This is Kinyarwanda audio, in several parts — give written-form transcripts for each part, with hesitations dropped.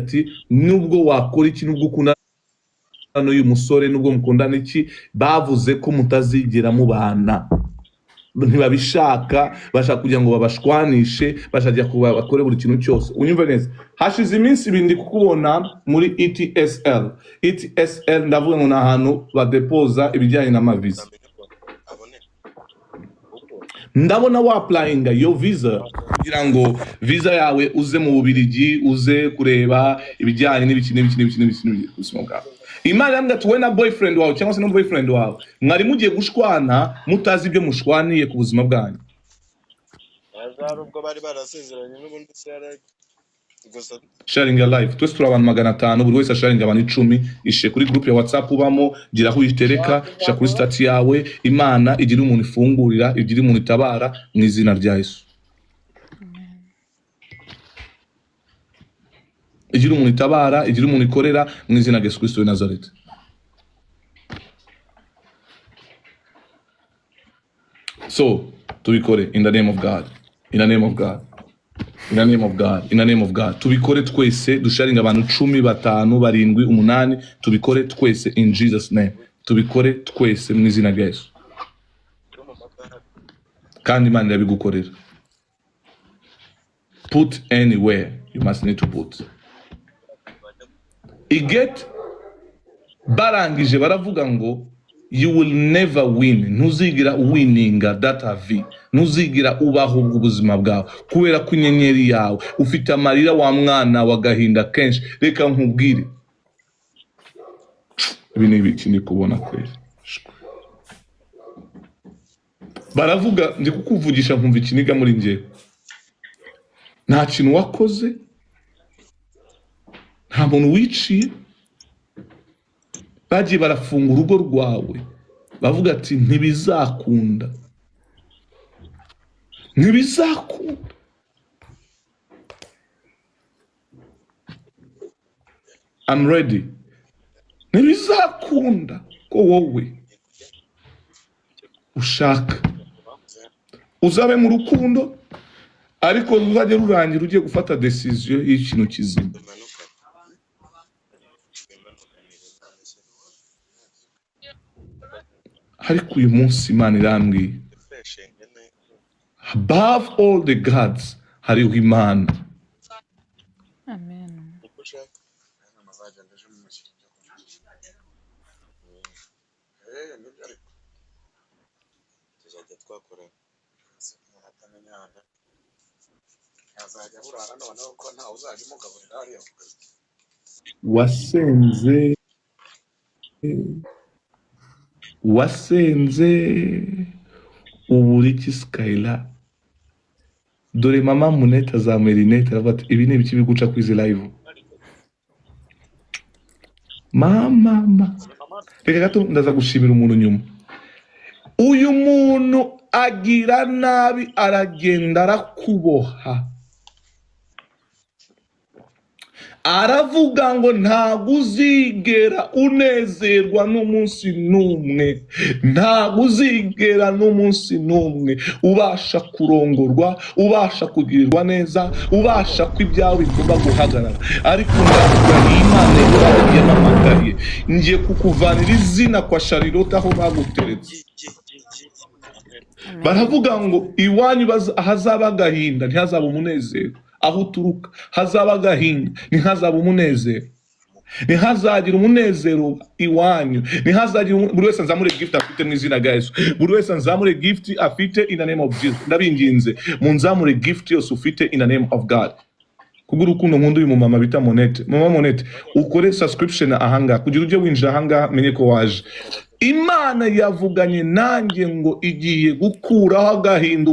ati nubwo wakora iki, nubwo ukunda n'uyu musore, nubwo mukundana iki, bavuze ko mutazigera mubana, ntibabishaka, bashaka kugira ngo babashwanishe, bashaka kugira bakore buri kintu cyose. Unyumve neza, hashize iminsi ibiri ndi kukubona muri ETSL. ETSL ndavuga ngo ni ahantu badepoza ibijyanye n'amaviza. Ndabona wa applyinga yo visa kugira ngo visa yawe uze mu Bubiligi, uze kureba ibijyanye n'ibiki n'ibiki n'ibiki n'ibiki n'ibiki ku buzima bwawe. Imana irambwira ati wowe na boyfriend wawe cyangwa se no boyfriend wawe mwari mugiye gushwana mutazi ibyo mushwaniye ku buzima bwanyu. Hari ubwo bari barasezeranye n'ubundi se yari gusa. Sharing your life, twese turi abantu 500, buri wese asharinga abantu 10, ishe kuri group ya WhatsApp ubamo, gira aho uyitereka, sha kuri status yawe. Imana igira umuntu ifungurira, igira umuntu itabara mu izina rya Yesu. Igira umuntu itabara, igira umuntu ikorera mu izina rya Yesu Kristo w'i Nazareti. So tubikore in the name of God, in the name of God, in the name of God, in the name of God. Tubikore twese, dusharinga abantu 10, 5, 7, 8, tubikore twese in Jesus name. Tubikore twese mu izina rya Yesu. Kandi Imana irabigukorera. Put anywhere you must need to put. Iget barangije baravuga ngo you will never win, ntuzigira uwininga data v, ntuzigira ubaho ubuzima bwawe kubera ko inyenyeri yawe ufite amarira wa mwana wa gahinda kenshi. Reka nkubwire, ibi ni ibiki ndi kubona kweli. Baravuga, ndi kukuvugisha nkumva ikiniga muri njyewe, nta kintu wakoze, nta muntu wiciye, bagiye barafunga urugo rwawe, bavuga ati ntibizakunda, ntibizakunda. I'm ready. Ntibizakunda ko wowe ushaka uzabe mu rukundo, ariko ruzajya rurangira ugiye gufata decision y'ikintu kizima. Ariko uyu munsi Imana irambwiye, above all the gods hariho Imana. Amen. Wasenze, wasenze ubura iki Skyla? Dore mama Munete azamuye rinete aravuga ati ibi ni ibiki biri guca kuri izi live? Mama, reka gato ndaza gushimira umuntu nyuma. Uyu muntu agira nabi, aragenda arakuboha, aravuga ngo ntabwo uzigera unezerwa n'umunsi n'umwe, ntabwo uzigera n'umunsi n'umwe ubasha kurongorwa, ubasha kugirirwa neza, ubasha ko ibyawe bigomba guhagarara. Ariko ndavuga Imana yamamagaye, ngiye kukuvanira izina kwa Charlotte aho baguteretse. Baravuga ngo iwanyu ahazaba agahinda ntihazaba umunezero, aho uturuka hazaba agahinda ntihazaba umunezero, ntihazagira umunezero iwanyu, ntihazagira. Buri wese nzamure gift afite mu izina rya Yesu, buri wese nzamure gift afite in the name of Jesus. Ndabinginze munzamure gift yose ufite in the name of God. Kubw'urukundo nkunda uyu mumama bita Monete, mama Monete ukore subscription ahangaha kugira ujye winjira ahangaha menye ko waje. Imana yavuganye nanjye ngo igiye gukuraho agahinda,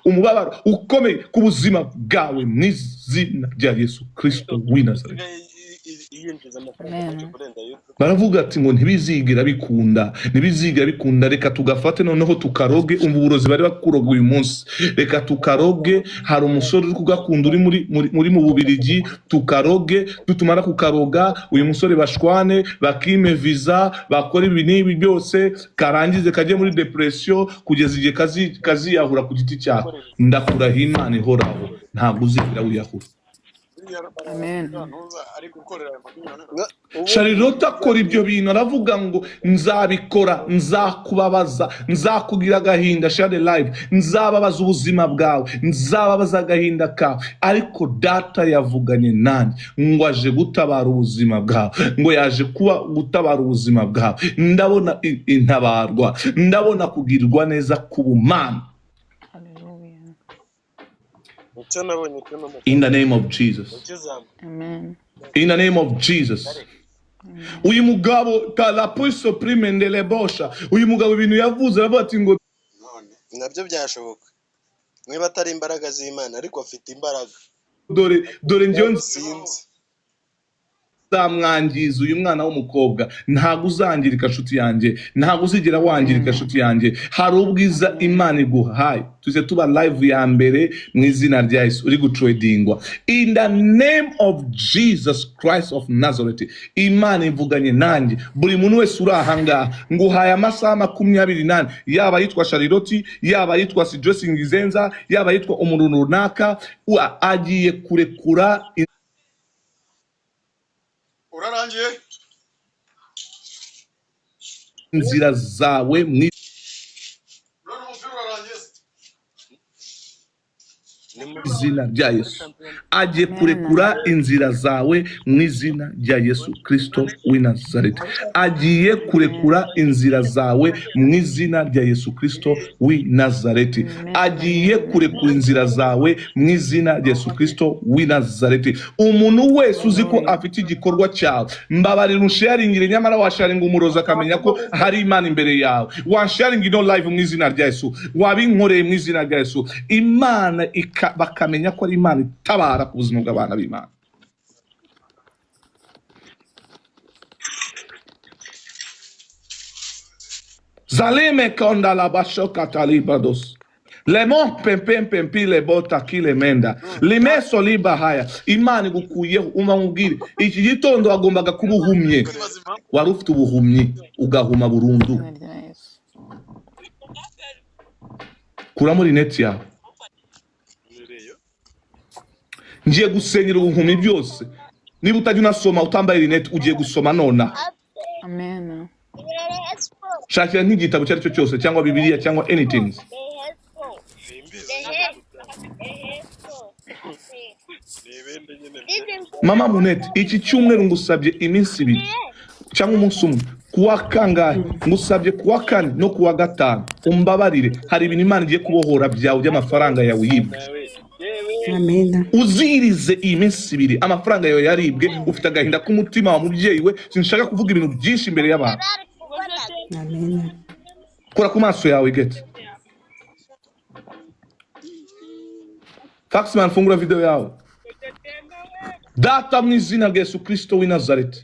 umubabaro ukomeye ku buzima bwawe mu izina rya Yesu Kristo w'i Nazareti. Baravuga ati ngo ntibizigera bikunda, ntibizigera bikunda, reka tugafate noneho tukaroge. Umva uburozi bari bakuroga uyu munsi, reka tukaroge. Hari umusore uri kugakunda uri muri mu Bubiligi, tukaroge. Tutumara kukaroga uyu musore bashwane, bakime visa, bakora ibi n'ibi byose, karangize kajye muri depression kugeza igihe kaziyahura ku giti cyako. Ndakurahiye Imana ihoraho, ntabwo uzigera wiyahura. Amen. Ubu Sharirota akora ibyo bintu, aravuga ngo nzabikora, nzakubabaza, nzakugira agahinda, share live, nzababaza ubuzima bwawe, nzababaza agahinda kawe, ariko data yavuganye nanjye ngo aje gutabara ubuzima bwawe, ngo yaje kuba gutabara ubuzima bwawe. Ndabona intabarwa, ndabona kugirirwa neza k'ubumana. Hallelujah. Icyo nabonye cyo ni In the name of Jesus. ukizamuka. Amen. In the name of Jesus. Uyu mugabo kalapuiso prime ndelebosha, uyu mugabo ibintu yavuze aravuga ati ngo nabyo byashoboka niba atari imbaraga z'Imana, ariko afite imbaraga. Dore dore njyewe Sinzi. nzamwangiza uyu mwana w'umukobwa. Ntabwo uzangirika nshuti yanjye, ntabwo uzigera wangirika nshuti yanjye. Hari ubwiza Imana iguhaye. Tuze tuba live ya mbere mu izina rya Yesu uri gutradingwa. In the name of Jesus Christ of Nazareth, Imana ivuganye nanjye. Buri muntu wese uri aha ngaha nguhaye amasaha 24, yaba yitwa Shariroti, yaba yitwa Sidressing Zenza, yaba yitwa umuntu runaka, agiye kurekura Urarangiye. inzira zawe mu None umupira urarangiye. Ni muri izina rya Yesu. Agiye kurekura inzira zawe mu izina rya Yesu Kristo w'i Nazareti. Agiye kurekura inzira zawe mu izina rya Yesu Kristo w'i Nazareti. Agiye kurekura inzira zawe mu izina rya Yesu Kristo w'i Nazareti. Umuntu wese uzi ko afite igikorwa cyawe, mbabarira unsharingire, nyamara washaringa umurozi akamenya ko hari Imana imbere yawe. Washaringa ino live mu izina rya Yesu, wabinkoreye mu izina rya Yesu, Imana bakamenya ko ari Imana itabara ku buzima bw'abana b'Imana. Zalime konda la bashoka talibados. Lemon pempem pempi lebota kilemenda. Limeso liba haya. Imana igukuyeho, umva nkubwire. Iki gitondo wagombaga kuba uhumye. Kwibaza impamvu. Wari ufite ubuhumyi, ugahuma burundu. Izina rya Yesu. Kuramo rineti yawe. Nireyo. Ngiye gusenyera ubuhumyi byose. Niba utajya unasoma utambaye rineti, ugiye gusoma nonaha. Amen. Shakira nk'igitabo icyo ari cyo cyose, cyangwa Bibiliya, cyangwa anything. Simbizi. Ni ibindi nyine. Mama Munete, iki cyumweru ngusabye iminsi 2 cyangwa umunsi umwe, kuwa kangahe ngusabye, kuwa kane no kuwa gatanu, umbabarire, hari ibintu Imana igiye kubohora byawe by'amafaranga yawe yibwe. Amena. Uzirize iyi minsi 2, amafaranga yawe yaribwe, ufite agahinda k'umutima wa mubyeyi we, sinshaka kuvuga ibintu byinshi imbere y'abantu. Amena. Kora ku maso yawe gete. Faxman, fungura video yawe. Data mu izina rya Yesu Kristo w'i Nazareti,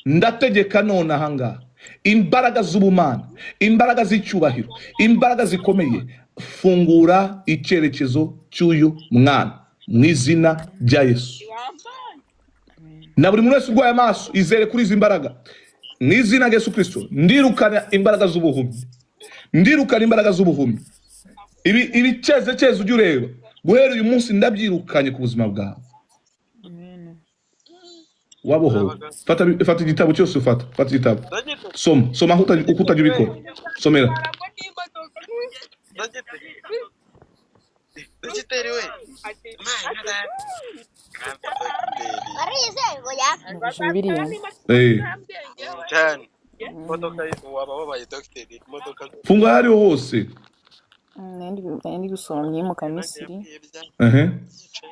ndategeka none aha ngaha imbaraga z'ubumana, imbaraga z'icyubahiro, imbaraga zikomeye, fungura icyerekezo cy'uyu mwana mu izina rya Yesu. Na buri muntu wese urwaye amaso, izere kuri izi mbaraga mu izina rya Yesu Kristo. Ndirukana imbaraga z'ubuhumyi, ndirukana imbaraga z'ubuhumyi. Ibi ibicezeceze ujya ureba guhera uyu munsi ndabyirukanye ku buzima bwawe. Amen. Wabohowe. Fata igitabo cyose, ufata igitabo, Dogiteri, soma soma aho uko utajya ubikora, somera. dogiteri we. Dogiteri. Nafashe Bibiliya. Cyane. Imodoka waba wabaye dogiteri, imodoka Funga aho ariho hose. Nari ndi gusoma mu Iyimuka Misiri, Ehe.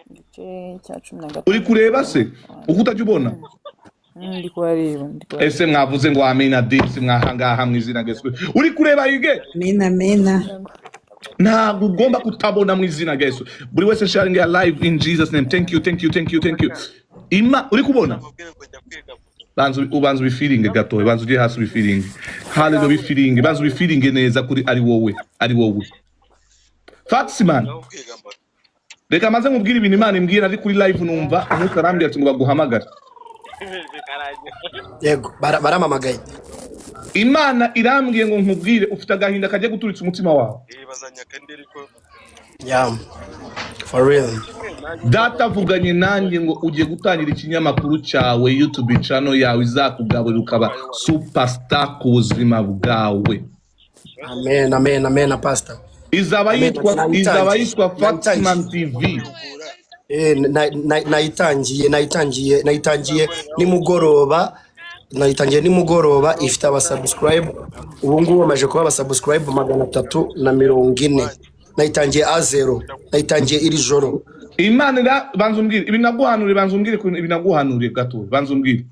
igice cya cumi na Uri gatanu. kureba se uko utajya ubona? Ndi kuhareba, ndi kuhareba. Ese mwavuze ngo amina disi mwahangaha mu izina rya Yesu? Uri kureba yige? Amena, amena. Ntabwo ugomba kutabona mu izina rya Yesu. Buri wese sharing your life in Jesus name. Thank you, thank you, thank you, thank you. Ima uri kubona? Mubwire ngo jya kwiga. Banza ubanza ubifiringe gato, banza ujye hasi ubifiringe. Haleluya, ubifiringe, banza ubifiringe neza kuri ari wowe, ari wowe. Faxman, Naho kwiga mbona. reka maze nkubwire ibintu Imana imbwira ari kuri live, numva umwuka arambwira ati ngo baguhamagare. Yego, baramamagaye. Imana irambwiye ngo nkubwire, ufite agahinda kagiye guturitsa umutima wawe. Yibazanya kandi ariko Ya. For real. Data avuganye nanjye ngo ugiye gutangira ikinyamakuru cyawe, YouTube channel yawe izakugaburira ukaba superstar ku buzima bwawe. Amen, amen, amen, pastor. Izaba Amen. yitwa izaba Nayitangiye. yitwa Faxman Nayitangiye. TV. Nayitangiye nimugoroba, nayitangiye nimugoroba, ifite abasubscribe ubu ngubu bamaze kuba abasubscribe 340. Nayitangiye a zero, nayitangiye iri joro. Imana ira banza umbwire ibi naguhanuriye, banza umbwire ukuntu ibi naguhanuriye gato, banza umbwire.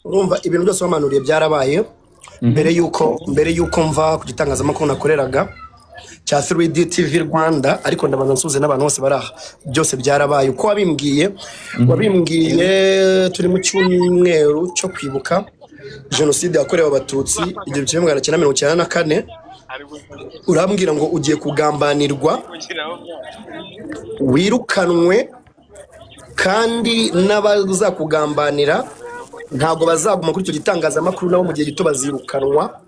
Urumva, ibintu byose wamanuriye byarabaye. Mbere yuko mva ku gitangazamakuru nakoreraga cya 3D TV Rwanda, ariko ndabanza nsuhuze n'abantu bose bari aha, byose byarabaye uko wabimbwiye. Wabimbwiye turi mu cyumweru cyo kwibuka Jenoside yakorewe Abatutsi 1994. Urambwira ngo ugiye kugambanirwa, wirukanwe, kandi n'abazakugambanira ntabwo bazaguma kuri icyo gitangazamakuru, nabo mu gihe gito bazirukanwa.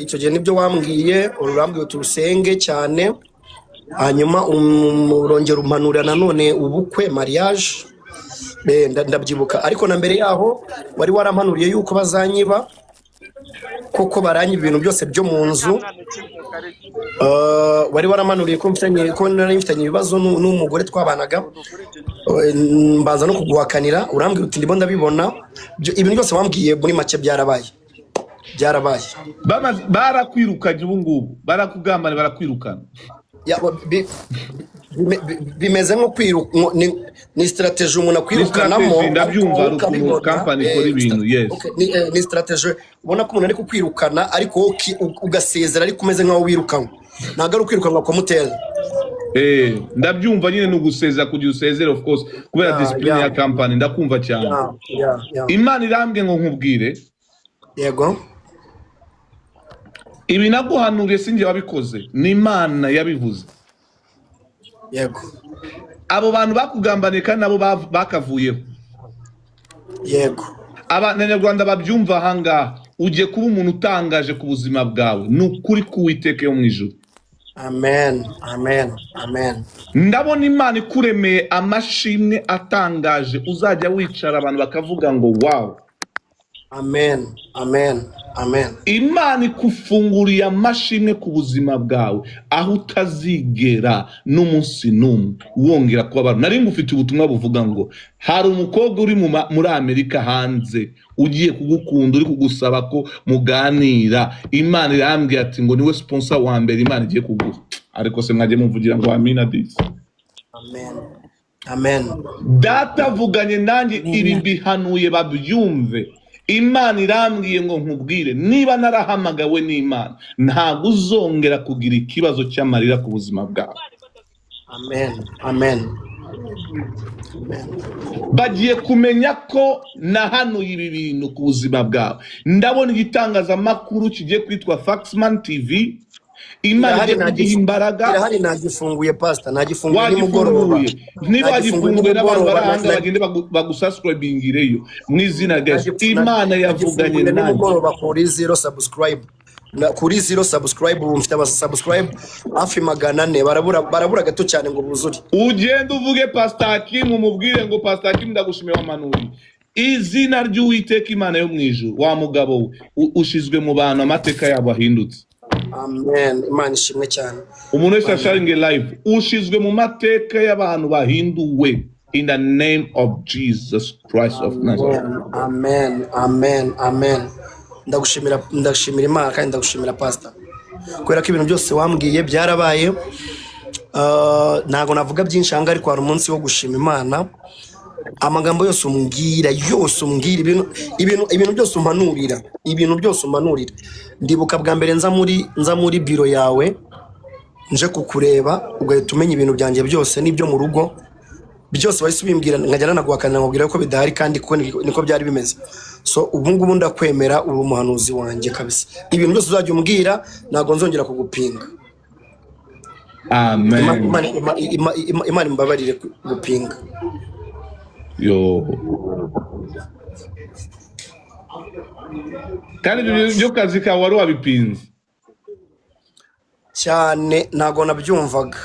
Icyo gihe nibyo wambwiye. Urambwiye uti urusenge cyane, hanyuma urongera umpanurira nanone ubukwe, mariage. Ndabyibuka. Ariko na mbere yaho wari warampanuriye yuko bazanyiba, koko baranyiba ibintu byose byo mu nzu. Wari waramanuriye ko nari mfitanye ibibazo n'umugore twabanaga. Mbanza no kuguhakanira, urambwira uti ndimo ndabibona. Ibintu byose wambwiye muri make byarabaye, byarabaye. Barakwirukanye ubu ngubu, barakugambana, barakwirukana. Ya, bimeze nko kwiruka, ni strategy umuntu Ni akwirukanamo. strategy, ndabyumva, hari Ariko ukuntu ukabibona, company ikora ibintu, yes. Okay, ni strategy ubona ko umuntu ari kukwirukana, ariko wowe ugasezera ariko umeze nk'aho wirukanwe. Ntabwo ari ukwirukanwa kwa mutera. Ndabyumva nyine, ni ugusezera kugira usezere, of course, kubera discipline ya company, ndakumva cyane. Yeah. Imana irambwiye ngo nkubwire. Yego. Ibi naguhanuriye sinjye wabikoze, ni Imana yabivuze. Yego. Abo bantu bakugambaniye kandi nabo bakavuyeho. Yego. Abanyarwanda babyumva ahangaha, ugiye kuba umuntu utangaje ku buzima bwawe, ni ukuri k'Uwiteka yo mu ijuru. Amen, amen, amen. Ndabona Imana ikuremeye amashimwe atangaje, uzajya wicara abantu bakavuga ngo "Wow." Amen, amen, amen. Imana ikufunguriye amashimwe ku buzima bwawe, aho utazigera n'umunsi n'umwe wongera kubabara. Nari ngufitiye ubutumwa buvuga ngo hari umukobwa uri muri Amerika hanze ugiye kugukunda, uri kugusaba ko muganira. Imana irambwiye ati ngo niwe sponsor wa mbere Imana igiye kuguha. Ariko se mwagiye muvugira ngo amina disi? Amen, amen. Data avuganye nanjye, ibi mbihanuye babyumve. Imana irambwiye ngo nkubwire, niba narahamagawe n'Imana, ntabwo uzongera kugira ikibazo cy'amarira ku buzima bwawe. Amen, amen, amen. Bagiye kumenya ko nahanuye ibi bintu ku buzima bwawe. Ndabona igitangazamakuru kigiye kwitwa Faxman TV, Imana Irahari. igiye kugiha imbaraga. Irahari, nagifunguye, pastor, nagifunguye nimugoroba. Wagifunguye? Niba Nagifunguye wagifunguye, n'abantu nimugoroba. bari ahangaha bagende bagusubscribingireyo mu izina rya Yesu. Imana yavuganye Nagifunguye nanjye. nimugoroba kuri zero subscribe. Kuri zero subscribe, ubu mfite abasubscribe hafi 400, barabura gato cyane ngo buzure. Ugende uvuge Pastor Hakimu, umubwire ngo "Pastor Hakimu, ndagushimiye, wamanuye izina ry'Uwiteka Imana yo mu ijuru." Wa mugabo we, ushizwe mu bantu amateka yabo ahindutse. Amen, Imana ishimwe cyane. Umuntu wese asharinge live, ushizwe mu mateka y'abantu bahinduwe in the name of Jesus Christ of Nazareth. Amen, amen, amen. Ndagushimira, ndashimira Imana kandi ndagushimira, pastor, kubera ko ibintu byose wambwiye byarabaye. Ntabwo navuga byinshi ahangaha, ariko hari umunsi wo gushima Imana. Amagambo yose umbwira, yose umbwira, ibintu byose umpanurira, ibintu byose umpanurira. Ndibuka bwa mbere nza muri biro yawe nje kukureba, ugahita umenya ibintu byanjye byose n'ibyo mu rugo byose. Wahise ubimbwira, nkajya nanaguhakanira nkubwira ko bidahari, kandi kuko niko byari bimeze. So ubu ngubu ndakwemera, uri umuhanuzi wanjye kabisa. Ibintu byose uzajya umbwira ntabwo nzongera kugupinga. Amen. Imana imbabarire gupinga. Yo, kandi ibyo byo kazi kawe wari wabipinze. Cyane, ntago nabyumvaga,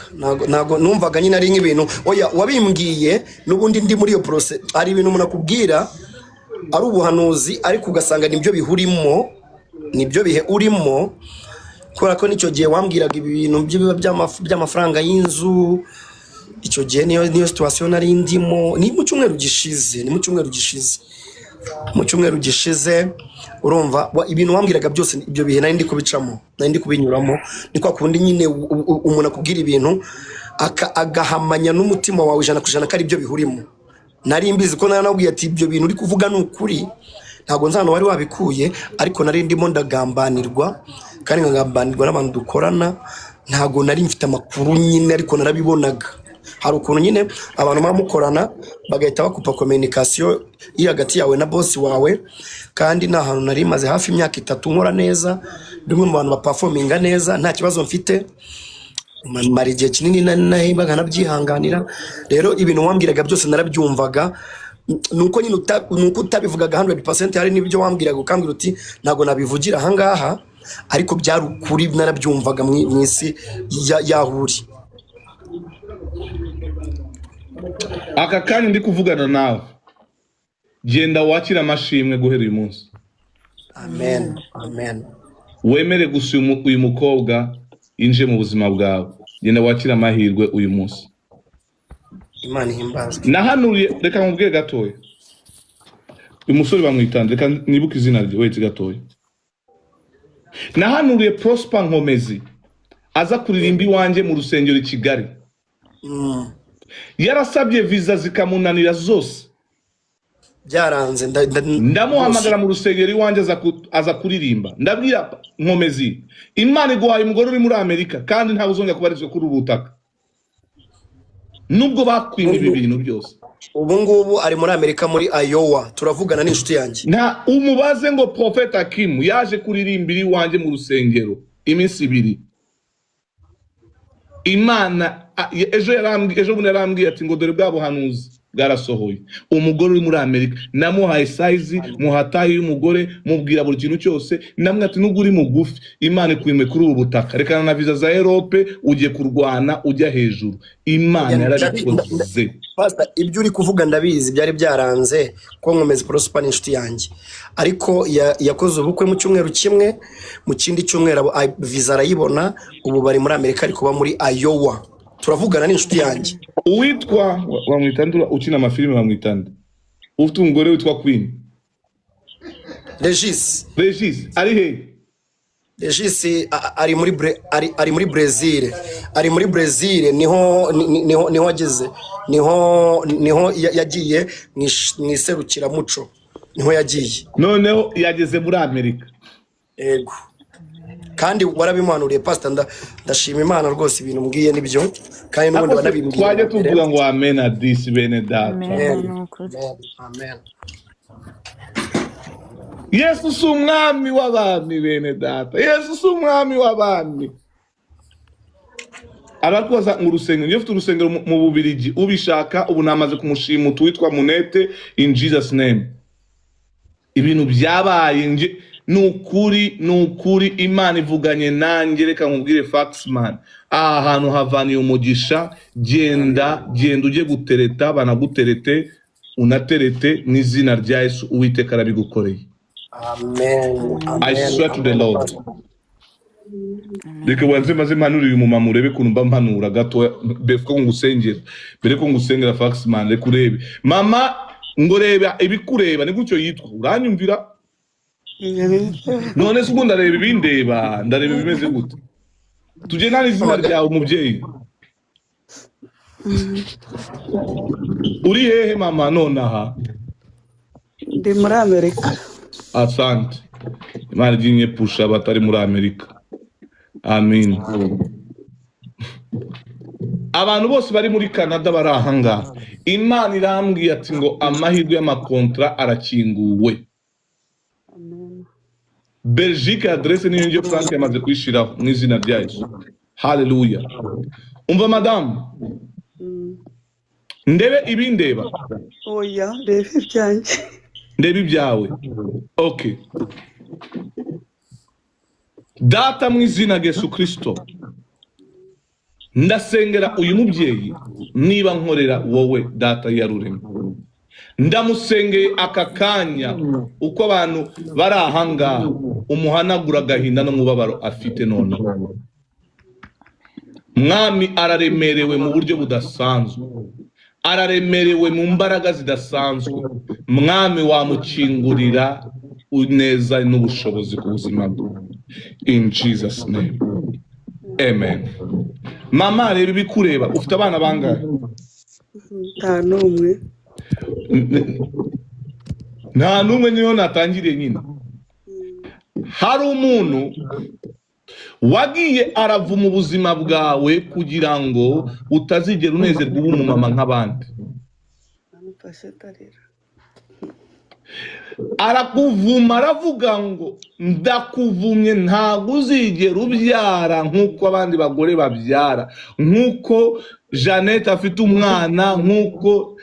ntago numvaga nyine ari nk'ibintu, oya, wabimbwiye n'ubundi ndi muri iyo process. Hari ibintu umuntu akubwira ari ubuhanuzi, ariko ugasanga nibyo bihurimo, nibyo bihe urimo, kubera ko n'icyo gihe wambwiraga ibi bintu by'amafaranga y'inzu, icyo gihe niyo situation nari ndimo. Ni mu cyumweru gishize, ni mu cyumweru gishize, mu cyumweru gishize. Urumva, ibintu wambwiraga byose, ibyo bihe nari ndi kubicamo, nari ndi kubinyuramo. Ni kwa kundi nyine umuntu akubwira ibintu agahamanya n'umutima wawe 100% ko ari byo bihurimo. Nari mbizi ko naranabwiye ati: "Ibyo bintu uri kuvuga ni ukuri." Ntabwo nzi ahantu wari wabikuye, ariko nari ndimo ndagambanirwa, kandi nkagambanirwa n'abantu dukorana. Ntabwo nari mfite amakuru nyine, ariko narabibonaga. Hari ukuntu nyine abantu muba mukorana bagahita bakupa communication iri hagati yawe na boss wawe, kandi ni ahantu nari maze hafi imyaka 3 nkora neza, ndi umwe mu bantu baperforminga neza, nta kibazo mfite. Mara igihe kinini nahembaga nkanabyihanganira. Rero ibintu wambwiraga byose narabyumvaga, nuko nyine nuko utabivugaga 100%. Hari n'ibyo wambwiraga ukambwira uti: "Ntabwo nabivugira ahangaha," ariko byari ukuri, narabyumvaga mu isi yaho uri. Aka kanya ndi kuvugana nawe, genda wakire amashimwe guhera uyu munsi. Amen, amen. Wemere gusa uyu mukobwa yinjiye mu buzima bwawe. Genda wakire amahirwe uyu munsi. Imana ihimbazwe. Nahanuriye, reka nkubwire gatoya, uyu musore bamwitande, reka nibuke izina rye, wetse gatoya. Nahanuriye Prosper Nkomezi aza kuririmba iwanjye mu rusengero i Kigali. Yarasabye viza zikamunanira zose. Byaranze Ndamuhamagara mu rusengero iwanjye, aza kuririmba. Ndabwira Nkomezi: "Imana iguhaye umugore uri muri Amerika, kandi ntawe uzongera kubarizwa kuri ubu butaka nubwo bakwimye ibi bintu byose." Ubu ngubu ari muri Amerika, muri Iowa, turavugana, n'inshuti yanjye. Nta umubaze ngo Prophet Akimu yaje kuririmbira iwanjye mu rusengero iminsi 2. Imana ejo yarambwiye, ejo bundi yarambwiye ati ngo dore bwa buhanuzi bwarasohoye, umugore uri muri Amerika. Namuhaye size, muha taille y'umugore, mubwira buri kintu cyose. Namwe ati: "Nubwo uri mugufi, Imana ikwimwe kuri ubu butaka, rekana na viza za Europe, ugiye kurwana ujya hejuru." Imana yarabikoze. Pastor, ibyo uri kuvuga ndabizi, byari byaranze ko Nkomezi Prosper ni inshuti yanjye, ariko yakoze ubukwe mu cyumweru kimwe, mu kindi cyumweru viza arayibona. Ubu bari muri Amerika, ari kuba muri Iowa, turavugana, ni inshuti yanjye. Uwitwa bamwita ndura ukina amafilime, bamwita nde, ufite umugore witwa Queen? Regis. Regis ari he? Regis ari muri Brazil, ari muri Brazil, niho niho ageze, niho yagiye mu iserukiramuco, niho yagiye. Noneho yageze muri Amerika. Yego, kandi warabimuhanuriye, pastor. Ndashima Imana rwose, ibintu mbwiye nibyo, kandi n'ubundi Ariko se wanabimbwiye twajya mbere. Tuvuga ngo amen adisi bene data. Amen. Amen. Ni ukuri. Amen, amen. Yesu si umwami w'abami, bene data, Yesu si umwami w'abami. Arakubaza ngo urusengero, niyo ufite urusengero mu Bubirigi, ubishaka ubu namaze kumushimuta witwa Munete, in Jesus name. Ibintu byabaye nje ni ukuri, ni ukuri, Imana ivuganye nanjye. Reka nkubwire, Faxman, aha hantu havaniye umugisha. Genda, genda ujye gutereta, banaguterete, unaterete mu izina rya Yesu. Uwiteka arabigukoreye. Amen. I Amen. swear to the Amen. Lord. Reka banze maze mpanure uyu mumama, urebe ukuntu mba mpanura gatoya mbere ko ngusengera, mbere ko ngusengera. Faxman, reka urebe mama, ngo reba ibikureba, ni gutyo yitwa, uranyumvira? None se ubwo ndareba ibindeba, ndareba ibimeze gute? Tugenda n'izina ryawe, umubyeyi. Uri hehe mama nonaha? Ndi muri Amerika. Asante. Imana igiye pusha abatari muri Amerika. Amin. Abantu bose bari muri Canada bari ahangaha, Imana irambwiye ati ngo amahirwe y'amakontra arakinguwe. Amen. Belgique, adresse niyo ngiyo, Frank yamaze kuyishiraho mu izina rya Yesu. Haleluya. Umva madamu, ndebe ibindeba? Oya, reba ibyanjye. Ndebe ibyawe, okay. Data, mu izina rya Yesu Kristo, Ndasengera uyu mubyeyi, niba nkorera wowe Data yaruremye, ndamusengeye aka kanya, uko abantu bari ahangaha, umuhanagura agahinda n'umubabaro afite noneho. Mwami, araremerewe mu buryo budasanzwe, araremerewe mu mbaraga zidasanzwe. Mwami, wamukingurira neza n'ubushobozi ku buzima bwe. In Jesus name, amen. Mama, reba ibikureba. Ufite abana bangahe? Nta n'umwe. Nta n'umwe. Niyo natangiriye nyine. Hari umuntu wagiye aravuma ubuzima bwawe kugira ngo utazigera unezerwa uba umumama nk'abandi. Amufashe ndarira. Arakuvuma, aravuga ngo ndakuvumye, ntabwo uzigera ubyara nk'uko abandi bagore babyara, nk'uko Jeannette afite umwana, nk'uko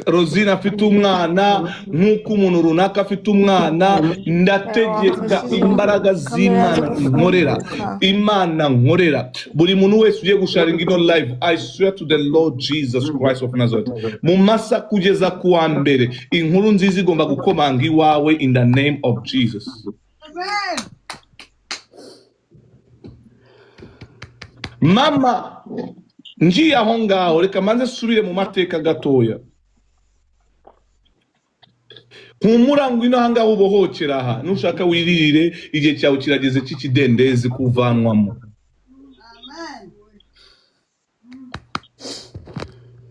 Rosine afite umwana, nk'uko umuntu runaka afite umwana. Ndategeka imbaraga z'Imana nkorera, Imana nkorera, buri muntu wese ugiye gusharinga ino live, I swear to the Lord Jesus Christ of Nazareth, mu masa kugeza ku wa mbere, inkuru nziza igomba gukomanga iwawe in the name of Jesus. Mama, ngiye aho ngaho, reka manze nsubire mu mateka gatoya. Humura, ngwino aha ngaha ubohokera aha. Nushaka wiririre, igihe cyawe kirageze cy'ikidendezi kuvanwamo.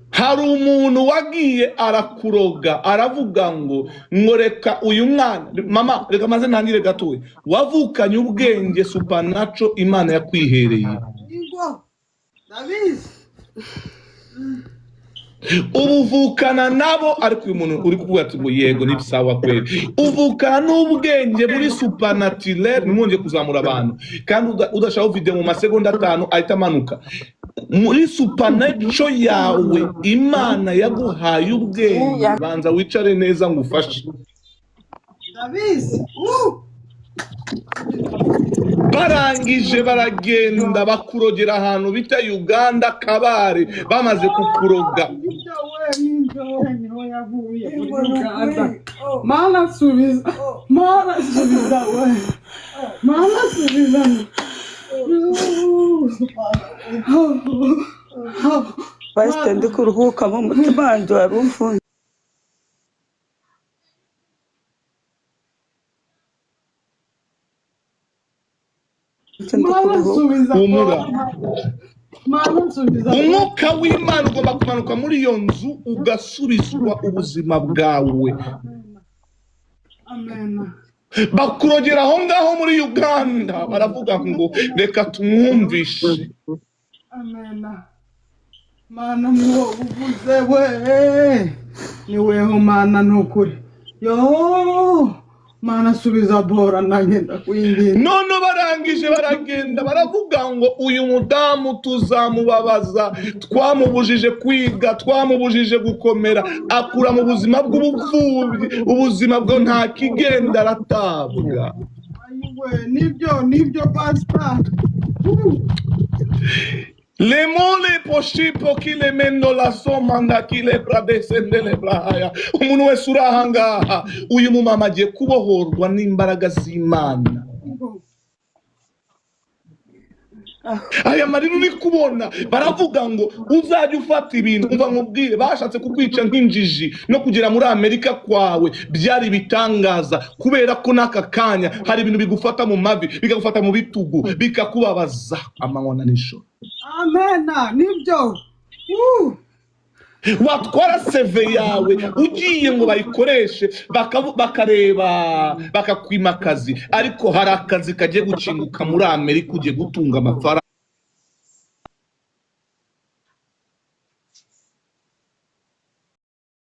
Hari umuntu wagiye arakuroga, aravuga ngo reka uyu mwana. Mama, reka maze ntangire gatoya. Wavukanye ubwenge supernatural Imana yakwihereye. Ingo ndabizi. Ubuvukana nabo, ariko uyu muntu uri kuvuga ati ngo yego, ni sawa kweli. Uvukana n'ubwenge muri supernaturel. Ntimwongeye kuzamura abantu kandi udashaka video mu masegonda 5 ahita amanuka. Muri supernatural yawe Imana yaguhaye ubwenge. Banza wicare neza ngo ufashe. Ndabizi. Barangije baragenda bakurogera ahantu bita Uganda Kabare. Bamaze kukuroga, Nibyo we, nibyo we, niho yavuye muri Uganda. Mana subiza, Mana subiza we, Mana subiza. Pasite, ndi kuruhuka mu mutima wanjye wari ufunze. Ndi Mana kuruhuka. subiza, Humura. Mana subiza. Umwuka w'Imana ugomba kumanuka muri iyo nzu, ugasubizwa ubuzima bwawe. Amen. Bakurogera aho ngaho muri Uganda, baravuga ngo reka tumwumvishe. Amen. Mana, ni wowe uvuze we, ni weho Mana, ni ukuri yo. Mana subiza bora, nanjye ndakwinginze. None barangije baragenda baravuga ngo uyu mudamu tuzamubabaza, twamubujije kwiga, twamubujije gukomera, akura mu buzima bw'ubupfubyi, ubuzima bwo nta kigenda, aratabwa. Ayiwe, nibyo, nibyo pastor. Lemole poshipo kilemendo la somanda kilebra descendele brahaya. Umuntu wese uri aha ngaha, uyu mumama agiye kubohorwa n'imbaraga z'Imana. Aya marira uri kubona, baravuga ngo uzajya ufata ibintu. Umva nkubwire, bashatse kukwica nk'injiji. No kugera muri Amerika kwawe byari ibitangaza, kubera ko n'aka kanya hari ibintu bigufata mu mavi, bikagufata mu bitugu, bikakubabaza amanywa na nijoro. Amena, nibyo. Watwara CV yawe ugiye ngo bayikoreshe, bakareba bakakwima akazi, ariko hari akazi kagiye gukinguka muri Amerika, ugiye gutunga amafaranga.